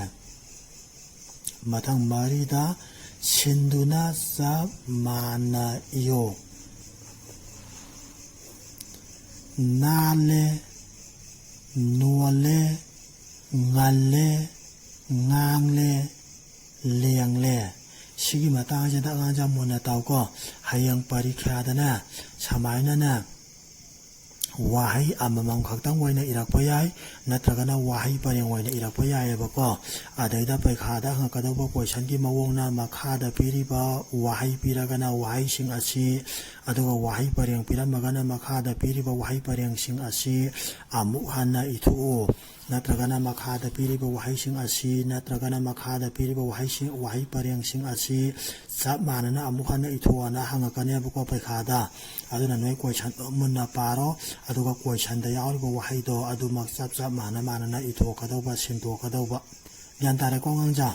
ꯃꯊꯪ ꯃꯔꯤꯗ ꯁꯤꯟꯗꯨꯅ ꯆꯞ ꯃꯥꯟꯅ ꯏꯌꯨ꯫ ꯅꯥꯜꯂꯦ, ꯅꯣꯜꯂꯦ, ꯉꯜꯂꯦ, ꯉꯥꯡꯂꯦ, ꯂꯦꯡꯂꯦ꯫ ꯁꯤꯒꯤ ꯃꯇꯥꯡꯁꯤꯗ ꯑꯉꯥꯡꯁꯦ ꯃꯨꯟꯅ ꯇꯥꯎꯀꯣ꯫ ꯍꯌꯦꯡ ꯄꯔꯤꯈ꯭ꯌꯥꯗꯅꯦ ꯁꯨꯃꯥꯏꯅꯅꯦ ꯋꯥꯍꯩ ꯑꯃꯃꯝ ꯈꯛꯇꯪ ꯑꯣꯏꯅ ꯏꯔꯛꯄ ꯌꯥꯏ, ꯅꯠꯇ꯭ꯔꯒꯅ ꯋꯥꯍꯩ ꯄꯔꯦꯡ ꯑꯣꯏꯅ ꯏꯔꯛꯄ ꯌꯥꯏꯑꯕꯀꯣ꯫ ꯑꯗꯩꯗ ꯄꯩꯈꯥꯗ ꯍꯪꯉꯛꯀꯗꯧꯕ ꯀꯣꯏꯁꯟꯒꯤ ꯃꯑꯣꯡꯅ ꯃꯈꯥꯗ ꯄꯤꯔꯤꯕ ꯋꯥꯍꯩ ꯄꯤꯔꯒꯅ ꯋꯥꯍꯩꯁꯤꯡ ꯑꯁꯤ, ꯑꯗꯨꯒ ꯋꯥꯍꯩ ꯄꯔꯦꯡ ꯄꯤꯔꯝꯃꯒꯅ ꯃꯈꯥꯗ ꯄꯤꯔꯤꯕ ꯋꯥꯍꯩ ꯄꯔꯦꯡꯁꯤꯡ ꯑꯁꯤ ꯑꯃꯨꯛ ꯍꯟꯅ ꯏꯊꯣꯛꯎ꯫ ꯅꯠꯇ꯭ꯔꯒꯅ ꯃꯈꯥꯗ ꯄꯤꯔꯤꯕ ꯋꯥꯍꯩꯁꯤꯡ ꯑꯁꯤ, ꯅꯠꯇ꯭ꯔꯒꯅ ꯃꯈꯥꯗ ꯄꯤꯔꯤꯕ ꯋꯥꯍꯩꯁꯤꯡ, ꯋꯥꯍꯩ ꯄꯔꯦꯡꯁꯤꯡ ꯑꯁꯤ ꯆꯞ ꯃꯥꯟꯅꯅ ꯑꯃꯨꯛ ꯍꯟꯅ ꯏꯊꯣꯛꯑꯣꯅ ꯍꯪꯉꯛꯀꯅꯦꯕꯀꯣ ꯄꯩꯈꯥꯗ꯫ ꯑꯗꯨꯅ ꯅꯣꯏ ꯀꯣꯏꯁꯟꯗꯣ ꯃꯨꯟꯅ ꯄꯥꯔꯣ, ꯑꯗꯨꯒ ꯀꯣꯏꯁꯟꯗ ꯌꯥꯎꯔꯤꯕ ꯋꯥꯍꯩꯗꯣ ꯑꯗꯨꯃꯛ ꯆꯞ ꯆꯞ ꯃꯥꯟꯅ ꯃꯥꯟꯅꯅ ꯏꯊꯣꯛꯀꯗꯧꯕ, ꯁꯤꯟꯗꯣꯛꯀꯗꯧꯕ꯫ ꯒ꯭ꯌꯥꯟ ꯇꯥꯔꯦꯀꯣ ꯑꯉꯥꯡꯁꯥ?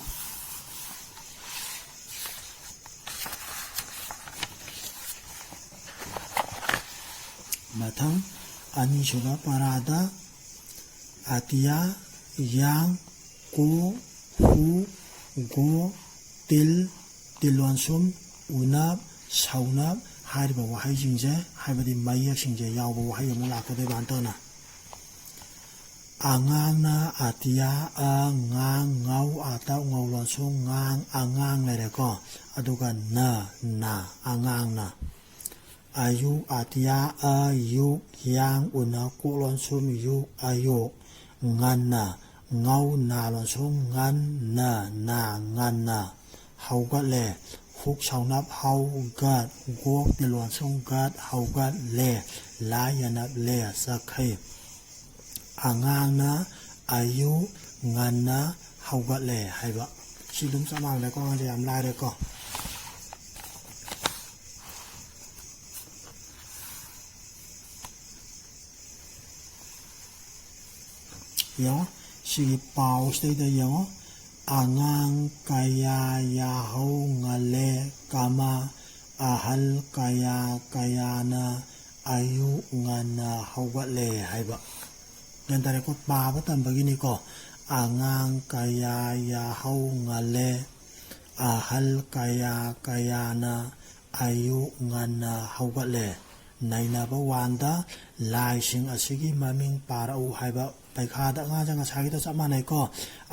ꯃꯊꯪ ꯑꯅꯤꯁꯨꯕ ꯄꯔꯥꯗ ꯑꯇꯤꯌꯥ, ꯌꯥꯡ, ꯀꯣ, ꯍꯨ, ꯒꯣ, ꯇꯤꯜ, ꯇꯤꯜ ꯂꯣꯟꯁꯨꯝ, ꯎꯅꯞ, ꯁꯧꯅꯞ ꯍꯥꯏꯔꯤꯕ ꯋꯥꯍꯩꯁꯤꯡꯁꯦ, ꯍꯥꯏꯕꯗꯤ ꯃꯌꯦꯛꯁꯤꯡꯁꯦ ꯌꯥꯎꯕ ꯋꯥꯍꯩ ꯑꯃꯨꯛ ꯂꯥꯛꯀꯗꯣꯏꯕ ꯍꯟꯇꯛꯅ꯫ ꯑꯉꯥꯡꯅ, ꯑꯇꯤꯌꯥ, ꯑ, ꯉꯥꯡ, ꯉꯧ, ꯑꯥꯇꯞ ꯉꯧ ꯂꯣꯟꯁꯨꯝ ꯉꯥꯡ, ꯑꯉꯥꯡ ꯂꯩꯔꯦꯀꯣ꯫ ꯑꯗꯨꯒ ꯅ, ꯅ, ꯑꯉꯥꯡꯅ꯫ ꯑꯌꯨꯛ, ꯑꯇꯤꯌꯥ, ꯑ, ꯌꯨꯛ, ꯌꯥꯡ, ꯎꯅ ꯀꯣꯛ ꯂꯣꯟꯁꯨꯝ ꯌꯨꯛ, ꯑꯌꯨꯛ꯫ ꯉꯟꯅ, ꯉꯧ ꯅꯥ ꯂꯣꯟꯁꯨꯝ ꯉꯟ ꯅ ꯅꯥ ꯉꯟꯅ ꯍꯧꯒꯠꯂꯦ꯫ ꯍꯨꯛ ꯁꯥꯎꯅꯞ ꯍꯧꯒꯠ꯫ ꯒꯣꯛ ꯇꯤꯜ ꯂꯣꯟꯁꯨꯝ ꯒꯠ ꯍꯧꯒꯠꯂꯦ꯫ ꯂꯥ ꯌꯦꯅꯞ ꯂꯦ ꯆꯠꯈꯩ꯫ ꯑꯉꯥꯡꯅ ꯑꯌꯨꯛ ꯉꯟꯅ ꯍꯧꯒꯠꯂꯦ ꯍꯥꯏꯕ꯫ ꯁꯤ ꯑꯗꯨꯝ ꯆꯞ ꯃꯥꯟꯅꯔꯦꯀꯣ, ꯑꯉꯥꯡꯁꯦ ꯌꯥꯝ ꯂꯥꯏꯔꯦꯀꯣ꯫ ꯌꯦꯡꯉꯣ, ꯁꯤꯒꯤ ꯄꯥꯎꯁꯤꯗꯩꯗ ꯌꯦꯡꯉꯣ, ꯑꯉꯥꯡ ꯀꯌꯥ ꯌꯥꯍꯧ ꯉꯜꯂꯦ, ꯀꯃꯥ, ꯑꯍꯜ ꯀꯌꯥ ꯀꯌꯥꯅ ꯑꯌꯨꯛ ꯉꯟꯅ ꯍꯧꯒꯠꯂꯦ ꯍꯥꯏꯕ꯫ ꯒ꯭ꯌꯥꯟ ꯇꯥꯔꯦꯀꯣ? ꯄꯥꯕ ꯇꯝꯕꯒꯤꯅꯤꯀꯣ꯫ ꯑꯉꯥꯡ ꯀꯌꯥ ꯌꯥꯍꯧ ꯉꯜꯂꯦ, ꯑꯍꯜ ꯀꯌꯥ ꯀꯌꯥꯅ ꯑꯌꯨꯛ ꯉꯟꯅ ꯍꯧꯒꯠꯂꯦ꯫ ꯅꯩꯅꯕ ꯋꯥꯟꯗ ꯂꯥꯏꯁꯤꯡ ꯑꯁꯤꯒꯤ ꯃꯃꯤꯡ ꯄꯥꯔꯛꯎ ꯍꯥꯏꯕ ꯄꯩꯈꯥꯗ ꯑꯉꯥꯡꯁꯦ ꯉꯁꯥꯏꯒꯤꯗꯣ ꯆꯞ ꯃꯥꯟꯅꯩꯀꯣ꯫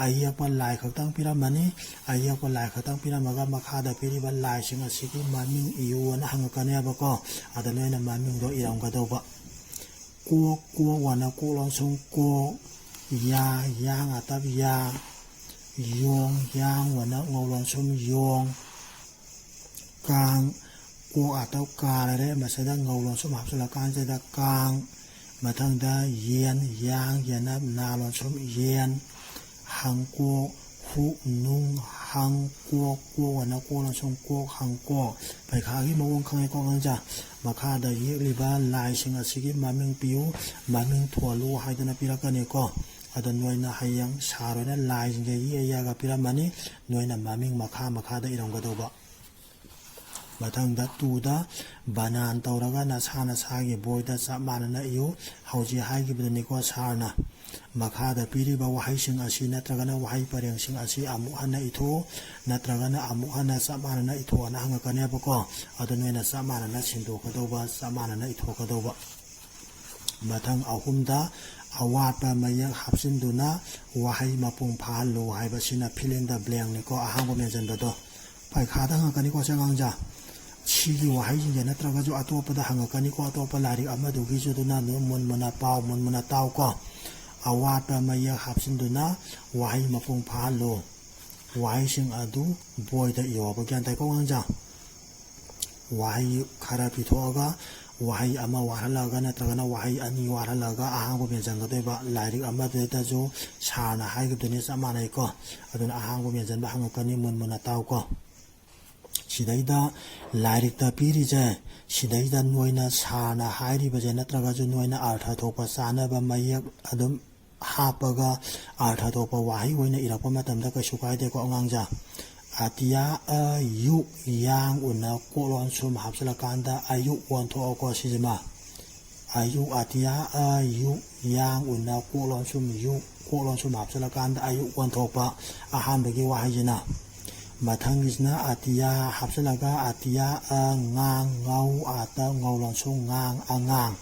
ꯑꯌꯦꯛꯄ ꯂꯥꯏ ꯈꯛꯇꯪ ꯄꯤꯔꯝꯃꯅꯤ꯫ ꯑꯌꯦꯛꯄ ꯂꯥꯏ ꯈꯛꯇꯪ ꯄꯤꯔꯝꯃꯒ ꯃꯈꯥꯗ ꯄꯤꯔꯤꯕ ꯂꯥꯏꯁꯤꯡ ꯑꯁꯤꯒꯤ ꯃꯃꯤꯡ ꯏꯌꯨꯅ ꯍꯪꯉꯛꯀꯅꯦꯕꯀꯣ꯫ ꯑꯗ ꯅꯣꯏꯅ ꯃꯃꯤꯡꯗꯣ ꯏꯔꯝꯒꯗꯧꯕ꯫ ꯀꯣꯛ, ꯀꯣꯛ ꯋꯥꯅ ꯀꯣꯛ ꯂꯣꯟꯁꯨꯝ ꯀꯣꯛ꯫ ꯌꯥ, ꯌꯥꯡ ꯑꯇꯞ ꯌꯥ꯫ ꯌꯣꯡ, ꯌꯥꯡ ꯋꯥꯅ ꯉꯧ ꯂꯣꯟꯁꯨꯝ ꯌꯣꯡ꯫ ꯀꯥꯡ, ꯀꯣꯛ ꯑꯇꯞ ꯀꯥ ꯂꯩꯔꯦ, ꯃꯁꯤꯗ ꯉꯧ ꯂꯣꯟꯁꯨꯝ ꯍꯥꯞꯆꯤꯜꯂꯀꯥꯟꯁꯤꯗ ꯀꯥꯡ꯫ ꯃꯊꯪꯗ ꯌꯦꯟ, ꯌꯥꯡ ꯌꯦꯅꯞ ꯅꯥ ꯂꯣꯟꯁꯨꯝ ꯌꯦꯟ꯫ ꯍꯪꯀꯣꯛ, ꯍꯨꯛ ꯅꯨꯡ ꯍꯪ ꯀꯣꯛ, ꯀꯣꯛ ꯑꯅ ꯀꯣꯛ ꯂꯣꯟꯁꯨꯝ ꯀꯣꯛ, ꯍꯪꯀꯣꯛ꯫ ꯄꯩꯈꯥꯒꯤ ꯃꯑꯣꯡ ꯈꯪꯉꯦꯀꯣ ꯑꯉꯥꯡꯁꯥ? ꯃꯈꯥꯗ ꯌꯦꯛꯂꯤꯕ ꯂꯥꯏꯁꯤꯡ ꯑꯁꯤꯒꯤ ꯃꯃꯤꯡ ꯄꯤꯌꯨ, ꯃꯃꯤꯡ ꯊꯣꯜꯂꯨ ꯍꯥꯏꯗꯅ ꯄꯤꯔꯛꯀꯅꯤꯀꯣ꯫ ꯑꯗꯣ ꯅꯣꯏꯅ ꯍꯌꯦꯡ ꯁꯥꯔ ꯍꯣꯏꯅ ꯂꯥꯏꯁꯤꯡꯁꯦ ꯌꯦꯛꯑ ꯌꯦꯛꯑꯒ ꯄꯤꯔꯝꯃꯅꯤ, ꯅꯣꯏꯅ ꯃꯃꯤꯡ ꯃꯈꯥ ꯃꯈꯥꯗ ꯏꯔꯝꯒꯗꯧꯕ꯫ ꯃꯊꯪꯗ ꯇꯨꯗ ꯕꯅꯥꯟ ꯇꯧꯔꯒ ꯅꯁꯥ ꯅꯁꯥꯒꯤ ꯕꯣꯏꯗ ꯆꯞ ꯃꯥꯟꯅꯅ ꯏꯌꯨ꯫ ꯍꯧꯖꯤꯛ ꯍꯥꯏꯈꯤꯕꯗꯨꯅꯤꯀꯣ ꯁꯥꯔꯅ꯫ ꯃꯈꯥꯗ ꯄꯤꯔꯤꯕ ꯋꯥꯍꯩꯁꯤꯡ ꯑꯁꯤ ꯅꯠꯇ꯭ꯔꯒꯅ ꯋꯥꯍꯩ ꯄꯔꯦꯡꯁꯤꯡ ꯑꯁꯤ ꯑꯃꯨꯛ ꯍꯟꯅ ꯏꯊꯣꯛꯎ, ꯅꯠꯇ꯭ꯔꯒꯅ ꯑꯃꯨꯛ ꯍꯟꯅ ꯆꯞ ꯃꯥꯟꯅꯅ ꯏꯊꯣꯛꯑꯣꯅ ꯍꯪꯉꯛꯀꯅꯦꯕꯀꯣ꯫ ꯑꯗꯨ ꯅꯣꯏꯅ ꯆꯞ ꯃꯥꯟꯅꯅ ꯁꯤꯟꯗꯣꯛꯀꯗꯧꯕ, ꯆꯞ ꯃꯥꯟꯅꯅ ꯏꯊꯣꯛꯀꯗꯧꯕ꯫ ꯃꯊꯪ ꯑꯍꯨꯝꯗ ꯑꯋꯥꯠꯄ ꯃꯌꯦꯛ ꯍꯥꯞꯆꯤꯟꯗꯨꯅ ꯋꯥꯍꯩ ꯃꯄꯨꯡ ꯐꯥꯍꯜꯂꯨ ꯍꯥꯏꯕꯁꯤꯅ fill in the blankꯅꯤꯀꯣ, ꯑꯍꯥꯡꯕ ꯃꯦꯟꯁꯤꯟꯕꯗꯣ꯫ ꯄꯩꯈꯥꯗ ꯍꯪꯉꯛꯀꯅꯤꯀꯣ ꯁꯤ ꯑꯉꯥꯡꯁꯦ꯫ ꯁꯤꯒꯤ ꯋꯥꯍꯩꯁꯤꯡꯁꯦ ꯅꯠꯇ꯭ꯔꯒꯁꯨ ꯑꯇꯣꯞꯄꯗ ꯍꯪꯉꯛꯀꯅꯤꯀꯣ, ꯑꯇꯣꯞꯄ ꯂꯥꯏꯔꯤꯛ ꯑꯃꯗꯨꯒꯤꯁꯨ꯫ ꯑꯗꯨꯅ ꯑꯗꯨꯝ ꯃꯨꯟ ꯃꯨꯟꯅ ꯄꯥꯎ, ꯃꯨꯟ ꯃꯨꯟꯅ ꯇꯥꯎꯀꯣ꯫ ꯑꯋꯥꯠꯄ ꯃꯌꯦꯛ ꯍꯥꯞꯆꯤꯟꯗꯨꯅ ꯋꯥꯍꯩ ꯃꯄꯨꯡ ꯐꯥꯍꯜꯂꯨ꯫ ꯋꯥꯍꯩꯁꯤꯡ ꯑꯗꯨ ꯕꯣꯏꯗ ꯏꯌꯣꯕ꯫ ꯒ꯭ꯌꯥꯟ ꯇꯥꯏꯀꯣ ꯑꯉꯥꯡꯁꯥ? ꯋꯥꯍꯩ ꯈꯔ ꯄꯤꯊꯣꯛꯑꯒ ꯋꯥꯍꯩ ꯑꯃ ꯋꯥꯠꯍꯜꯂꯒ ꯅꯠꯇ꯭ꯔꯒꯅ ꯋꯥꯍꯩ ꯑꯅꯤ ꯋꯥꯠꯍꯜꯂꯒ ꯑꯍꯥꯡꯕ ꯃꯦꯟꯁꯤꯟꯒꯗꯣꯏꯕ꯫ ꯂꯥꯏꯔꯤꯛ ꯑꯃꯗꯨꯗꯁꯨ ꯁꯥꯔꯅ ꯍꯥꯏꯈꯤꯕꯗꯨꯅꯤ, ꯆꯞ ꯃꯥꯟꯅꯩꯀꯣ꯫ ꯑꯗꯨꯅ ꯑꯍꯥꯡꯕ ꯃꯦꯟꯁꯤꯟꯕ ꯍꯪꯉꯛꯀꯅꯤ, ꯃꯨꯟ ꯃꯨꯟꯅ ꯇꯥꯎꯀꯣ꯫ ꯁꯤꯗꯩꯗ ꯂꯥꯏꯔꯤꯛꯇ ꯄꯤꯔꯤꯁꯦ, ꯁꯤꯗꯩꯗ ꯅꯣꯏꯅ ꯁꯥꯔꯅ ꯍꯥꯏꯔꯤꯕꯁꯦ ꯅꯠꯇ꯭ꯔꯒꯁꯨ ꯅꯣꯏꯅ ꯑꯔꯊ ꯊꯣꯛꯄ ꯆꯥꯅꯕ ꯃꯌꯦꯛ ꯑꯗꯨꯝ ꯍꯥꯞꯄꯒ ꯑꯔꯊ ꯊꯣꯛꯄ ꯋꯥꯍꯩ ꯑꯣꯏꯅ ꯏꯔꯛꯄ ꯃꯇꯝꯗ ꯀꯩꯁꯨ ꯀꯥꯏꯗꯦꯀꯣ ꯑꯉꯥꯡꯁꯥ꯫ ꯑꯇꯤꯌꯥ ꯑ ꯌꯨꯛ ꯌꯥꯡ ꯎꯅ ꯀꯣꯛ ꯂꯣꯟꯁꯨꯝ ꯍꯥꯞꯆꯤꯜꯂꯀꯥꯟꯗ ꯑꯌꯨꯛ ꯑꯣꯟꯊꯣꯛꯑꯣꯀꯣ ꯁꯤꯁꯤꯃ꯫ ꯑꯌꯨꯛ, ꯑꯇꯤꯌꯥ ꯑ ꯌꯨꯛ ꯌꯥꯡ ꯎꯅ ꯀꯣꯛ ꯂꯣꯟꯁꯨꯝ ꯌꯨꯛ, ꯀꯣꯛ ꯂꯣꯟꯁꯨꯝ ꯍꯥꯞꯆꯤꯜꯂꯀꯥꯟꯗ ꯑꯌꯨꯛ ꯑꯣꯟꯊꯣꯛꯄ ꯑꯍꯥꯟꯕꯒꯤ ꯋꯥꯍꯩꯁꯤꯅ꯫ ꯃꯊꯪꯒꯤꯁꯤꯅ ꯑꯇꯤꯌꯥ ꯍꯥꯞꯆꯤꯜꯂꯒ ꯑꯇꯤꯌꯥ ꯑ ꯉꯥꯡ, ꯉꯧ ꯑꯥꯇ ꯉꯧ ꯂꯣꯟꯁꯨꯝ ꯉꯥꯡ, ꯑꯉꯥꯡ꯫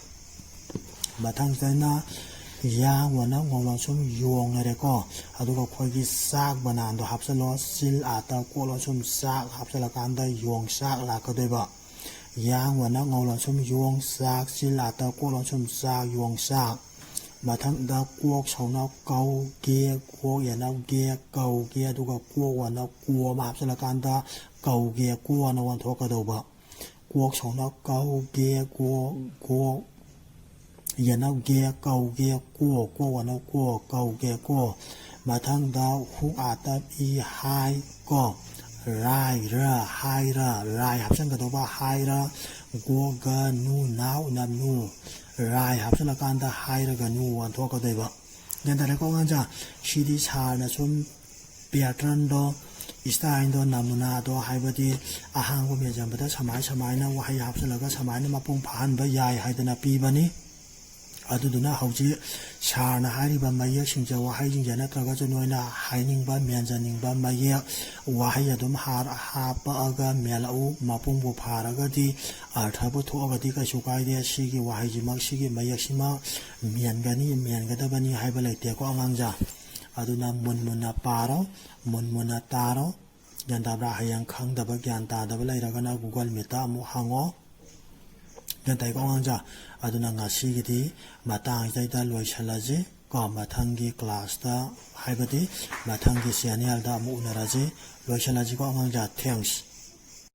ꯃꯊꯪꯁꯤꯗꯅ ꯌꯥꯡ ꯋꯅ ꯉꯧ ꯂꯣꯟꯁꯨꯝ ꯌꯣꯡ ꯂꯩꯔꯦꯀꯣ꯫ ꯑꯗꯨꯒ ꯑꯩꯈꯣꯏꯒꯤ ꯆꯥꯛ ꯕꯅꯥꯟꯗꯣ ꯍꯥꯞꯆꯤꯜꯂꯣ꯫ ꯆꯤꯜ ꯑꯥꯇ ꯀꯣꯛ ꯂꯣꯟꯁꯨꯝ ꯆꯥꯛ ꯍꯥꯞꯆꯤꯜꯂꯀꯥꯟꯗ ꯌꯣꯡꯆꯥꯛ ꯂꯥꯛꯀꯗꯣꯏꯕ꯫ ꯌꯥꯡ ꯋꯅ ꯉꯧ ꯂꯣꯟꯁꯨꯝ ꯌꯣꯡ ꯆꯥꯛ, ꯆꯤꯜ ꯑꯥꯇ ꯀꯣꯛ ꯂꯣꯟꯁꯨꯝ ꯆꯥꯛ, ꯌꯣꯡꯆꯥꯛ꯫ ꯃꯊꯪꯗ ꯀꯣꯛ ꯁꯧꯅ ꯀꯧ, ꯒꯦ, ꯀꯣꯛ ꯌꯦꯅ ꯒꯦ, ꯀꯧꯒꯦ꯫ ꯑꯗꯨꯒ ꯀꯣꯛ ꯋꯅ ꯀꯣ ꯑꯃ ꯍꯥꯞꯆꯤꯜꯂꯀꯥꯟꯗ ꯀꯧꯒꯦ ꯀꯣ ꯑꯅ ꯑꯣꯟꯊꯣꯛꯀꯗꯧꯕ꯫ ꯀꯣꯛ ꯁꯧꯅ ꯀꯧ, ꯒꯦ, ꯀꯣ, ꯀꯣꯛ ꯌꯦꯅ ꯒꯦ, ꯀꯧꯒꯦ ꯀꯣ, ꯀꯣꯛ ꯋꯅ ꯀꯣ, ꯀꯧꯒꯦ ꯀꯣ꯫ ꯃꯊꯪꯗ ꯍꯨꯛ ꯑꯥꯇ ꯏ, ꯍꯥꯏ ꯀꯣ꯫ ꯔꯥꯏ, ꯔ, ꯍꯥꯏꯔ, ꯔꯥꯏ ꯍꯥꯞꯆꯤꯟꯒꯗꯧꯕ, ꯍꯥꯏꯔ꯫ ꯒꯣ, ꯒ, ꯅꯨ, ꯅꯥꯎ, ꯅꯝ, ꯅꯨ꯫ ꯔꯥꯏ ꯍꯥꯞꯆꯤꯜꯂꯀꯥꯟꯗ ꯍꯥꯏꯔꯒꯅꯨ ꯑꯣꯟꯊꯣꯛꯀꯗꯣꯏꯕ꯫ ꯒ꯭ꯌꯥꯟ ꯇꯥꯔꯦꯀꯣ ꯑꯉꯥꯡꯁꯥ? ꯁꯤꯗꯤ ꯁꯥꯔꯅ ꯁꯨꯝ patternꯗꯣ, styleꯗꯣ, ꯅꯃꯨꯅꯥꯗꯣ, ꯍꯥꯏꯕꯗꯤ ꯑꯍꯥꯡꯕ ꯃꯦꯟꯁꯤꯟꯕꯗ ꯁꯃꯥꯏ ꯁꯃꯥꯏꯅ ꯋꯥꯍꯩ ꯍꯥꯞꯆꯤꯜꯂꯒ ꯁꯃꯥꯏꯅ ꯃꯄꯨꯡ ꯐꯥꯍꯟꯕ ꯌꯥꯏ ꯍꯥꯏꯗꯅ ꯄꯤꯕꯅꯤ꯫ ꯑꯗꯨꯗꯨꯅ ꯍꯧꯖꯤꯛ ꯁꯥꯔꯅ ꯍꯥꯏꯔꯤꯕ ꯃꯌꯦꯛꯁꯤꯡꯁꯦ, ꯋꯥꯍꯩꯁꯤꯡꯁꯦ ꯅꯠꯇ꯭ꯔꯒꯁꯨ ꯅꯣꯏꯅ ꯍꯥꯏꯅꯤꯡꯕ, ꯃꯦꯟꯖꯅꯤꯡꯕ ꯃꯌꯦꯛ, ꯋꯥꯍꯩ ꯑꯗꯨꯝ ꯍꯥꯔ-, ꯍꯥꯞꯄꯛꯑꯒ ꯃꯦꯜꯂꯛꯎ꯫ ꯃꯄꯨꯡꯕꯨ ꯐꯥꯔꯒꯗꯤ, ꯑꯔꯊꯕꯨ ꯊꯣꯛꯑꯒꯗꯤ ꯀꯩꯁꯨ ꯀꯥꯏꯗꯦ꯫ ꯁꯤꯒꯤ ꯋꯥꯍꯩꯁꯤꯃꯛ, ꯁꯤꯒꯤ ꯃꯌꯦꯛꯁꯤꯃꯛ ꯃꯦꯟꯒꯅꯤ, ꯃꯦꯟꯒꯗꯕꯅꯤ ꯍꯥꯏꯕ ꯂꯩꯇꯦꯀꯣ ꯑꯉꯥꯡꯁꯥ꯫ ꯑꯗꯨꯅ ꯃꯨꯟ ꯃꯨꯟꯅ ꯄꯥꯔꯣ, ꯃꯨꯟ ꯃꯨꯟꯅ ꯇꯥꯔꯣ꯫ ꯒ꯭ꯌꯥꯟ ꯇꯥꯕ꯭ꯔꯥ? ꯍꯌꯦꯡ ꯈꯪꯗꯕ, ꯒ꯭ꯌꯥꯟ ꯇꯥꯗꯕ ꯂꯩꯔꯒꯅ Google Meetꯇ ꯑꯃꯨꯛ ꯍꯪꯉꯣ꯫ ꯒ꯭ꯌꯥꯟ ꯇꯥꯏꯀꯣ ꯑꯉꯥꯡꯁꯥ? ꯑꯗꯨꯅ ꯉꯁꯤꯒꯤꯗꯤ ꯃꯇꯥꯡꯁꯤꯗꯩꯗ ꯂꯣꯏꯁꯤꯜꯂꯁꯤ꯫ ꯀꯣ, ꯃꯊꯪꯒꯤ class ꯇ, ꯍꯥꯏꯕꯗꯤ ꯃꯊꯪꯒꯤ channel ꯗ ꯑꯃꯨꯛ ꯎꯅꯔꯁꯤ꯫ ꯂꯣꯏꯁꯤꯜꯂꯁꯤꯀꯣ ꯑꯉꯥꯡꯁꯥ꯫ Thanks꯫